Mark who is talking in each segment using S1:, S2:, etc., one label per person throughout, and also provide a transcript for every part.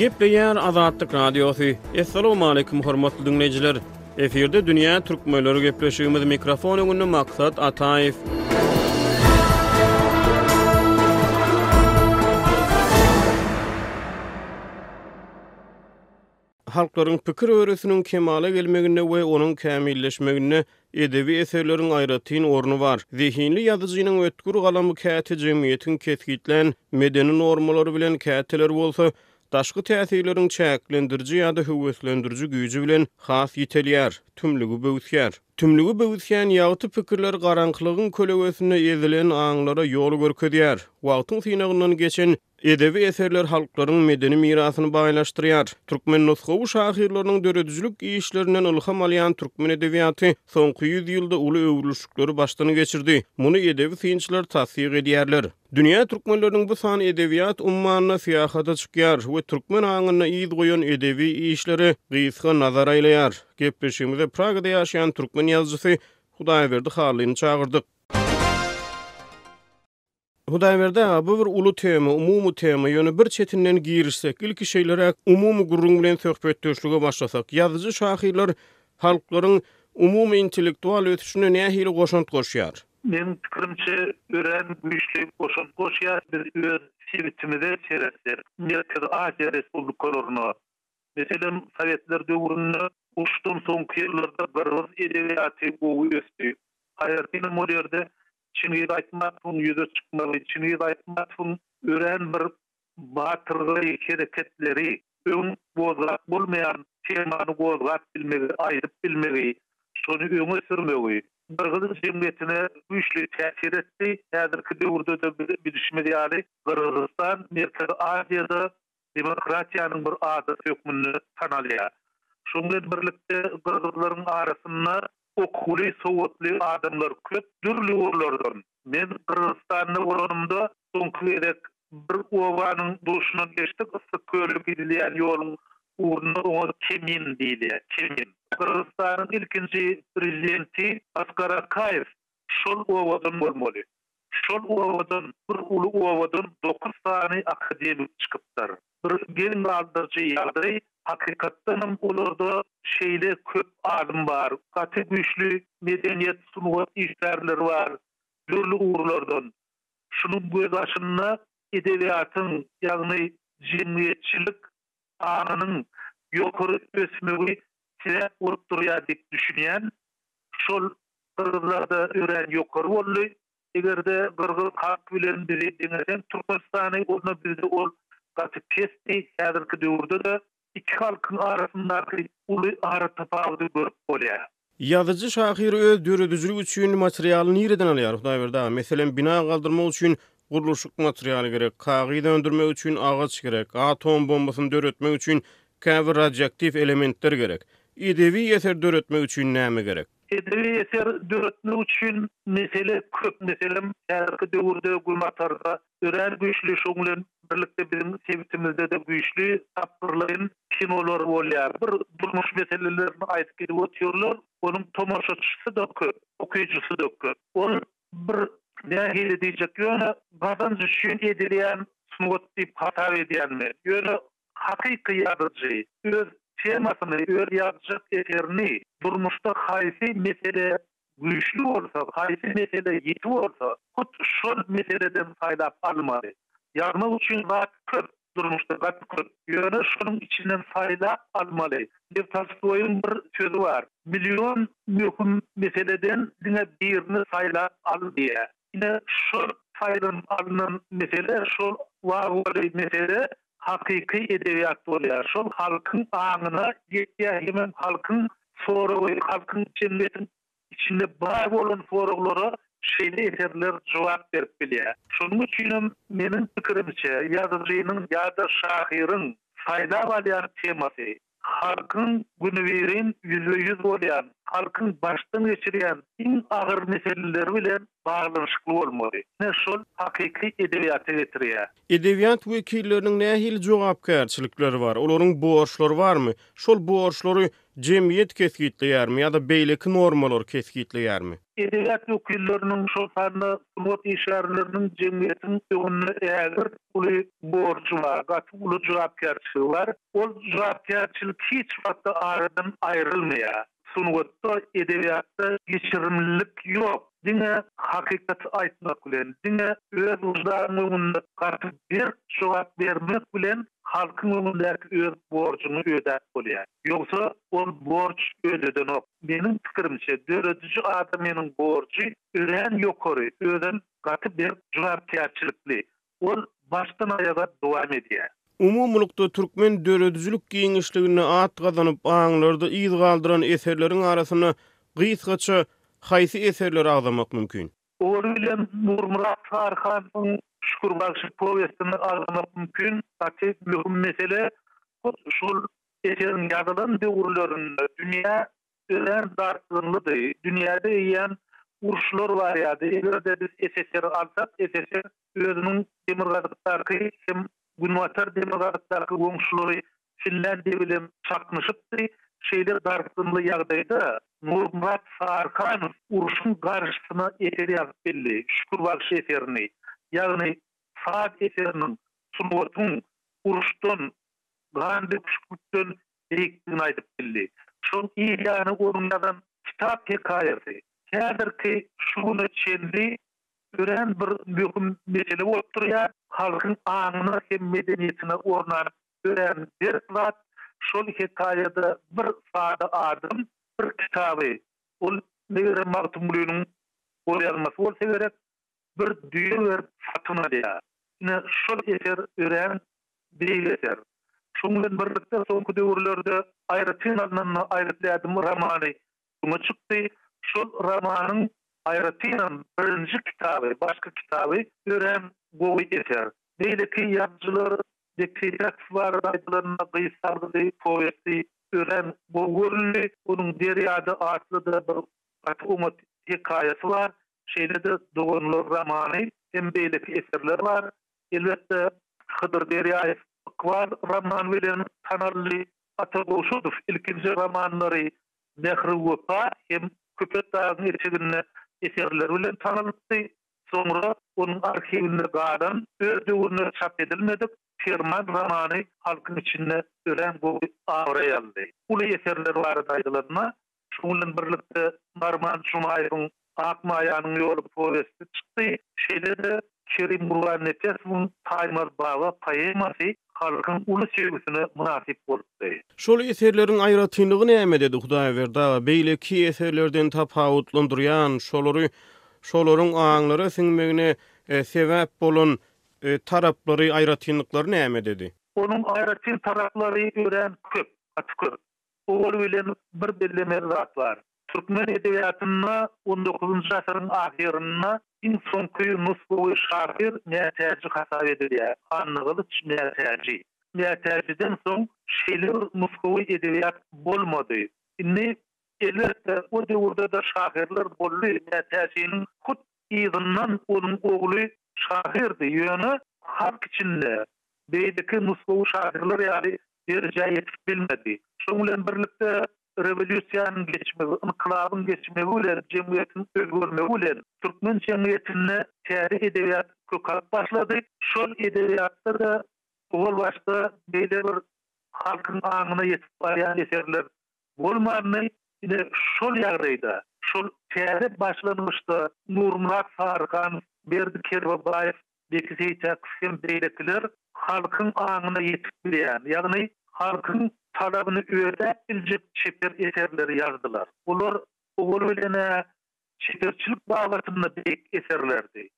S1: Gepleýär Azatlyk Radiosy. Assalamualaikum hormatly diňleýjiler. Efirde dünýä türkmenleri gepleşigimiz mikrofon öňünde Maksat Ataýew. Halklaryň pikir örüsiniň kemala gelmeginde we onuň kämilleşmeginde edebi eserleriň aýratyn orny bar. Zehinli ýazyjynyň ötgür galamy käte jemgyýetiň kesgitlän medeni normalary bilen, käteler bolsa, daşky täsirleriň çäklendiriji ýa-da höweslendiriji güýji bilen has ýitelýär, tümlügi böwüsýär. Tümlügi böwüsýän ýagty pikirler garaňkylygyň kölegesinde ezilen aňlara ýol görkezýär. Wagtyň synagyndan geçen Edebi eserler halklaryň medeni mirasyny baýlaşdyrýar. Türkmen nusgawy şahyrlarynyň döredijilik işlerinden ylham alýan türkmen edebiýaty soňky ýüz ýylda uly öwrülişikleri başdan geçirdi. Muny edebi synçylar tassyk edýärler. Dünýä türkmenleriniň bu sany edebiýat ummanyna syýahata çykýar we türkmen aňynda yz goýan edebi işlere gysga nazar aýlaýar. Gepleşigimize Pragada ýaşaýan türkmen ýazyjysy Hudaýberdi Hallyny çagyrdyk. Hudaýberdi aga, bu bir uly tema, umumy tema, ýöne bir çetinden girişsek, ilki şeýleräk umumy gürrüň bilen söhbetdeşlige başlasak, ýazyjy-şahyrlar halklaryň umumy intellektual ösüşine nähili goşant goşýar?
S2: Meniň pikirimçe, örän güýçli goşant goşýar. Biz öz sebitimize seretsek, Merkezi Aziýa respublikalaryna, meselem, sowetler döwründe, uruşdan soňky ýyllarda gyrgyz edebiýaty gowy ösdi. Aýratynam ol ýerde Çingiz Aýtmatowyň ýüze çykmagy, Çingiz Aýtmatowyň örän bir batyrgaý hereketleri, öň gozgap bolmaýan temany gozgap bilmegi, aýdyp bilmegi, şony öňe sürmegi gyrgyz jemgyýetine güýçli täsir etdi. Häzirki döwürde-de biz bilşimiz ýaly, Gyrgyzystan Merkezi Aziýada demokratiýanyň bir adasy hökmünde tanalýar. Şonuň bilen birlikde gyrgyzlaryň arasynda okuwly, sowatly adamlar köp, dürli ugurlardan. Men Gyrgyzystanda bolanymda soňky gezek bir obanyň duşundan geçdik, Yssyk-Köle gidilýän ýoluň ugrunda oňa Kemin diýilýär, Kemin. Gyrgyzystanyň ilkinji prezidenti Askar Akaýew şol obadan bolmaly. Şol obadan, bir uly obadan dokuz sany akademik çykypdyr. Bir geň galdyryjy ýagdaý, hakykatdanam olarda şeýle köp alym bar, gaty güýçli medeniýet, sungat işgärleri bar, dürli ugurlardan. Şunuň gözbaşynda edebiýatyň, ýagny jemgyýetçilik aňynyň ýokary ösmegi sebäp bolup durýar diýip düşünýän. Şol gyrgyzlarda örän ýokary boldy. Eger-de gyrgyz halky bilen bizi deňeseň Türkmenistany, onda bizde ol gaty pesdi. Häzirki döwürde-de iki halkyň arasyndaky uly aratapawudy görüp bolýar.
S1: Ýazyjy-şahyr öz döredijiligi üçin materialy nireden alýar, Hudaýberdi aga? Meselem, bina galdyrmak üçin gurluşyk materialy gerek, kagyz öndürmek üçin agaç gerek, atom bombasyny döretmek üçin käbir radioaktiw elementler gerek. Edebi eser döretmek üçin näme gerek?
S2: Edebi eser döretmek üçin mesele köp. Meselem, häzirki döwürde Günbatarda örän güýçli, şonuň bilen birlikde biziň sebitimizde-de güýçli tapgyrlaýyn kinolar bolýar. Bir durmuş meselelerini aýdyp gidip otyrlar. Onuň tomaşaçysy-da köp, okyjysy-da köp. Ol bir nähili diýjek, ýöne gazanç üçin edilýän sungat diýip hasap edýän men. Ýöne Hakyky ýazyjy öz temasyny, öz ýazjak eserini durmuşda haýsy mesele güýçli bolsa, haýsy mesele ýiti bolsa, hut şol meseleden saýlap almaly. Ýazmak üçin zat köp, durmuşda gaty köp. Ýöne şonuň içinden saýlap almaly. Lew Tolstoýyň bir sözi bar, Million möhüm meseleden diňe birini saýlap al diýýär. Ine, şol saýlanyp alnan mesele, şol wawwaly mesele hakyky edebiýat bolýar. Şol halkyň aňyna ýetýär hemem halkyň soragy, halkyň jemgyýetiň içinde bar bolan soraglara şeýle eserler jogap berip bilýär. Şonuň üçinem meniň pikirimçe, ýazyjynyň ýa-da şahyryň saýlap alýan temasy Halkyň günübirin ýüzbe-ýüz bolýan, halkyň başdan geçirýän iň agyr meseleleri bilen baglanyşykly bolmaly. Ine, şol hakyky edebiýata getirýär.
S1: Edebiýat wekilleriniň nähili jogapkärçilikleri bar? Olaryň borçlary barmy? Şol borçlary jemgyýet kesgitleýärmi ýa-da beýleki normalar kesgitleýärmi?
S2: Edebiýat wekilleriniň, şol sanda sungat işgärleriniň jemgyýetiň öňünde ägirt uly borjy bar, gaty uly jogapkärçiligi bar. Ol jogapkärçilik hiç wagtda aradan aýrylmaýar. Sungatda, edebiýatda geçirimlilik ýok. Diňe hakykaty aýtmak bilen, diňe öz wyždanyň öňünde gaty berk jogap bermek bilen halkyň öňündäki öz borjuňy ödäp bolýar. Ýogsa ol borç ödedenok. Meniň pikirimçe, dörediji adamynyň borjy örän ýokary, özem gaty berk jogapkärçilikli. Ol başdan-aýaga dowam edýär.
S1: Umumylykda, türkmen döredijilik giňişliginde at gazanyp, aňlarda yz galdyran eserleriň arasynda gysgaça haýsy eserleri agzamak mümkin?
S2: Owaly bilen Nurmyrat Saryhanowyň Şükür bagşy powestini agzamak mümkin. Gaty möhüm mesele. Hut şol eseriň ýazylan döwürlerinde dünýä örän dartgynlydy. Dünýäde eýýäm uruşlar barýardy. Eger-de biz SSR-i alsak, SSR özüniň demirgazykdaky hem günbatar demirgazykdaky goňşulary Finlýandiýa bilen çaknyşypdy. Şeýle dartgynly ýagdaýda Nurmyrat Saryhanow urşuň garşysyna eser ýazyp bildi, Şükür bagşy eserini. Ýagny saz eseriniň, sungatyň uruşdan, gan döküşiklikden beýikdigini aýdyp bildi. Şol yz ýany onuň ýazan Kitap hekaýasy häzirki şu güne çenli örän bir möhüm mesele bolup durýar. Halkyň aňyna hem medeniýetine ornan örän berk zat. Şol hekaýada bir sada adam bir kitaby, ol megerem Magtymgulynyň golýazmasy bolsa gerek, bir düýe berip satyn alýar. Ine, şol eser örän beýik eser. Şonuň bilen birlikde soňky döwürlerde aýratyn alnanda Aýgytly ädim romany öňe çykdy. Şol romanyň aýratynam birinji kitaby, başky kitaby örän gowy eser. Beýleki ýazyjylar Beki Seýtäkow barada aýdylanda Gyz salgydy powesti örän gowy görüldi. Onuň Derýada atly-da bir gaty oňat hekaýasy bar. Şeýle-de Doganlar romany hem beýleki eserler bar. Elbetde, Hydyr Derýaýew Ykbal romany bilen tanaldy. Ata Gowşudow ilkinji romanlary Mähri-Wepa hem Köpetdagyň eteginde eserleri bilen tanalypdy. Soňra onuň arhiwinde galan, öz döwründe çap edilmedik Perman romany halkyň içinde örän gowy abraý aldy. Uly eserler barada aýdylanda, Şunuň bilen birlikde, Narman Jumaýewiň Ak maýanyň ýoly powesti çykdy. Şeýle-de Kerim Gurbannepesowyň Taýmaz baba poemasy halkyň uly söýgüsine mynasyp bolupdy.
S1: Şol eserleriň aýratynlygy nämededi, Hudaýberdi aga? Beýleki eserlerden tapawutlandyrýan, şolary şolaryň aňlara siňmegine sebäp bolan taraplary, aýratynlyklary nämededi?
S2: Onuň aýratyn taraplary örän köp, gaty köp. Owal bilen bir bellemeli zat bar. Türkmen edebiýatynda on dokuzynjy asyryň ahyrynda iň soňky nusgawy şahyr Mätäji hasap edilýär, Annagylyç Mätäji. Mätäjiden soň şeýle bir nusgawy edebiýat bolmady. Indi, elbetde, o döwürde-de şahyrlar boldy, Mätäjiniň hut yzyndan onuň ogly şahyrdy, ýöne halk içinde beýleki nusgawy şahyrlar ýaly derejä ýetip bilmedi. Şonuň bilen birlikde, rewolýusiýanyň geçmegi, ynkylabyň geçmegi bilen, jemgyýetiň özgermegi bilen türkmen jemgyýetinde täze edebiýat kök alyp başlady. Şol edebiýatda-da owal başda beýle bir halkyň aňyna ýetip barýan eserler bolmandy. Ine, şol ýagdaýda, şol täze başlangyçda Nurmyrat Saryhanow, Berdi Kerbabaýew, Beki Seýtäkow hem beýlekiler halkyň aňyna ýetip bilýän, ýagny halkyň talabyny ödäp biljek çeper eserleri ýazdylar. Olar owal bilen-ä çeperçilik babatynda beýik eserlerdi.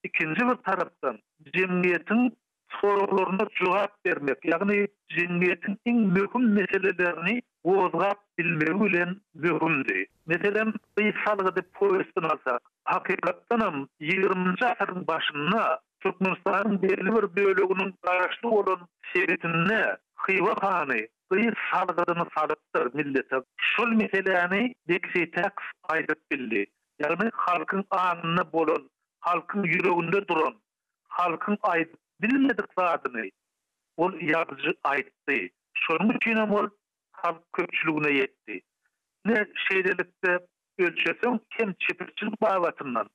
S2: Ikinji bir tarapdan, jemgyýetiň soraglaryna jogap bermek, ýagny jemgyýetiň iň möhüm meselelerini gozgap bilmegi bilen möhümdi. Meselem, Gyz salgydy powestini alsak, hakykatdanam ýigriminji asyryň başynda Türkmenistanyň belli bir böleginiň garaşly bolan sebitinde Hywa hany gyz salgydyny salypdyr millete. Şol meseläni Beki Seýtäkow aýdyp bildi. Ýagny halkyň aňynda bolan, halkyň ýüreginde duran, halkyň aýdyp bilmedik zadyny ol ýazyjy aýtdy. Şonuň üçinem ol. halk köpçüligine ýetdi. Ine, şeýlelikde, ölçeseň hem çeperçilik babatyndan,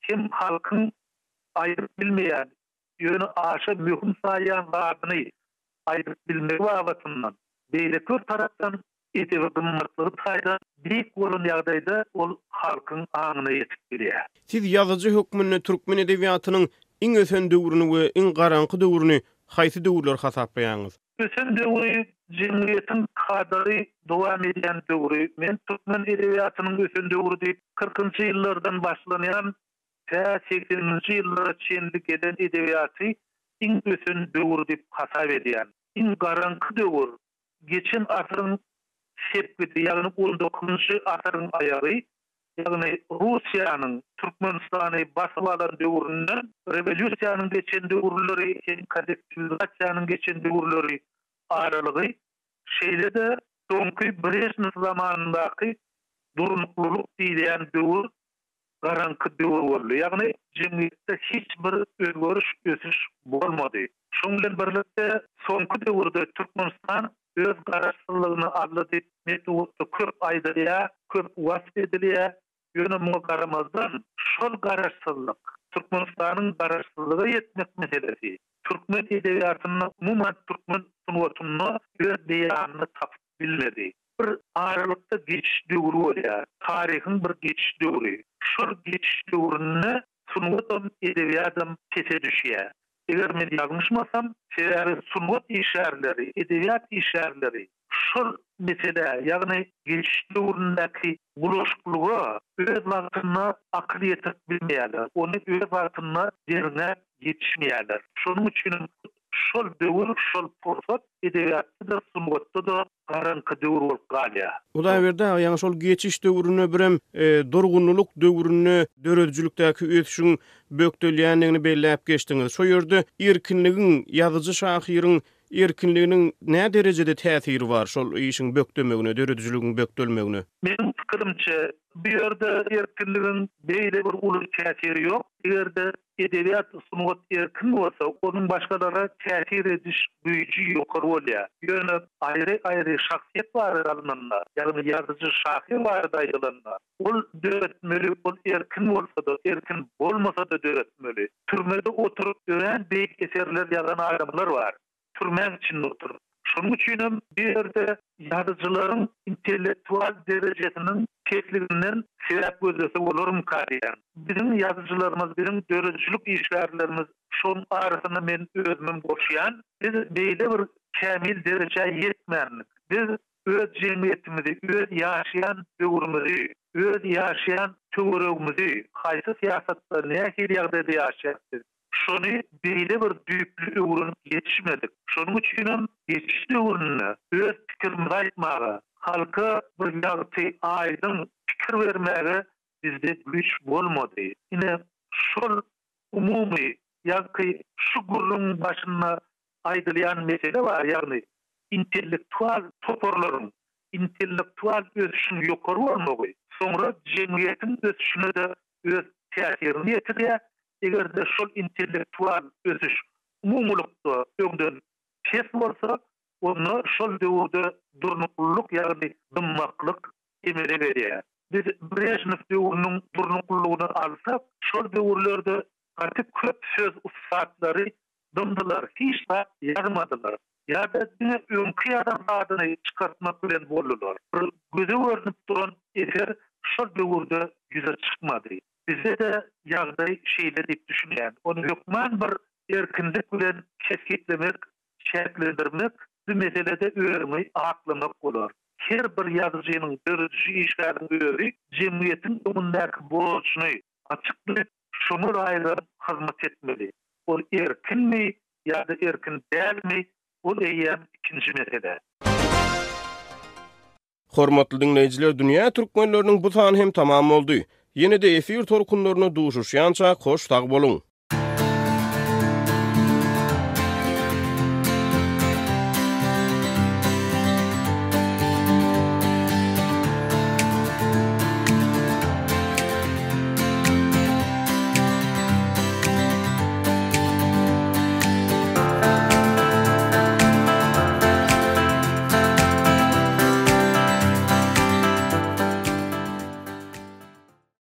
S2: hem halkyň aýdyp bilmeýän, ýöne aşa möhüm saýýan zadyny aýdyp bilmegi babatyndan, beýleki bir tarapdan edebi gymmatlygy taýdan beýik bolan ýagdaýda ol halkyň aňyna ýetip bilýär.
S1: Siz ýazyjy hökmünde türkmen edebiýatynyň iň ösen döwrüni we iň garaňky döwrüni haýsy döwürler hasaplaýaňyz?
S2: Ösen döwri jemgyýetiň kadaly dowam edýän döwri. Men türkmen edebiýatynyň ösen döwri diýip, kyrkynjy ýyllardan başlanýan tä segseninji ýyllara çenli gelen edebiýaty iň ösen döwür diýip hasap edýän. Iň garaňky döwür geçen asyryň sepgidi, ýagny on dokuzynjy asyryň aýagy, ýagny Russiýanyň Türkmenistany basyp alan döwründen rewolýusiýanyň geçen döwürleri hem kollektiwizasiýanyň geçen döwürleri aralygy, şeýle-de soňky Brežnew zamanyndaky durnuklylyk diýilýän döwür garaňky döwür boldy. Ýagny jemgyýetde hiç bir özgeriş, ösüş bolmady. Şonuň bilen birlikde soňky döwürde Türkmenistan öz garaşsyzlygyny aldy diýip metbugatda köp aýdylýar, köp wasp edilýär. Ýöne muňa garamazdan şol garaşsyzlyk, Türkmenistanyň garaşsyzlyga ýetmek meselesi türkmen edebiýatynda, umuman türkmen sungatynda öz beýanyny tapyp bilmedi. Bir aralykda geçiş döwri bolýar. Taryhyň bir geçiş döwri. Şol geçiş döwründe sungatam, edebiýatam pese düşýär. Eger men ýalňyşmasam, sebäbi sungat işgärleri, edebiýat işgärleri şol meselä, ýagny geçiş döwründäki bulaşyklyga öz wagtynda akyl ýetirip bilmeýärler, ony öz wagtynda derňäp ýetişmeýärler. Şonuň üçinem hut şol döwür, şol pursat edebiýatda-da, sungatda-da garaňky döwür bolup galýar.
S1: Hudaýberdi aga, ýaňy şol geçiş döwründe birem durgunlylyk döwründe döredijilikdäki ösüşiň bökdelýändigini belläp geçdiňiz. Şo ýerde erkinligiň, ýazyjy-şahyryň erkinliginiň nä derejede täsiri bar şol işiň bökdemegine, döredijiligiň bökdelmegine?
S2: Meniň pikirimçe, bu ýerde erkinligiň beýle bir uly täsiri ýok. Eger-de Edebiýat, sungat erkin bolsa, onuň başgalara täsir ediş güýji ýokary bolýar. Ýöne aýry-aýry şahsyýet barada alnanda, ýagny ýazyjy, şahyr barada aýdylanda, ol döretmeli, ol erkin bolsa-da, erkin bolmasa-da döretmeli. Türmede oturyp örän beýik eserler ýazan adamlar bar. Türmäň içinde oturyp. Şonuň üçinem bu ýerde ýazyjylaryň intellektual derejesiniň pesliginden sebäp gözlese bolarmyka diýýän. Biziň ýazyjylarymyz, biziň döredijilik işgärlerimiz, şonuň arasyna men özümem goşýan, biz beýle bir kämil derejä ýetmändik. Biz öz jemgyýetimizi, öz ýaşaýan döwrümizi, öz ýaşaýan töweregimizi, haýsy syýasatda, nähili ýagdaýda ýaşaýas biz? Şony beýle bir düýpli öwrenip ýetişmedik. Şonuň üçinem geçiş döwründe öz pikirimizi aýtmaga, halka bir ýagty, aýdyň pikir bermäge bizde güýç bolmady. Ine, şol umumy, ýagty şu gürrüňiň başynda aýdylýan mesele bar, ýagny intellektual toparlaryň, intellektual ösüşiň ýokary bolmagy soňra jemgyýetiň ösüşine-de öz täsirini ýetirýär, Eger-de şol intellektual ösüş umumylykda öňden pes bolsa, onda şol döwürde durnuklylyk, ýagny dymmaklyk emele gelýär. Biz Brežnew döwrüniň durnuklylygyny alsak, şol döwürlerde gaty köp söz ussatlary dymdylar, hiç zat ýazmadylar ýa-da diňe öňki ýazan zadyny çykartmak bilen boldular. Bir göze görnüp duran eser şol döwürde ýüze çykmady. Bizde-de ýagdaý şeýle diýip düşünýän. Ony hökman bir erkinlik bilen kesgitlemek, çäklendirmek bu meselede özüňi aklamak bolar. Her bir ýazyjynyň, dörediji işgäriň özi jemgyýetiň öňündäki borjuny açyk bilip, şoňa laýygam hyzmat etmeli. Ol erkinmi ýa-da erkin dälmi, ol eýýäm ikinji mesele.
S1: Hormatly diňleýjiler Dünýä Türkmenleriniň bu sany hem tamam boldy. Ýene-de efir tolkunlarynda duşuşýançak hoş sag boluň.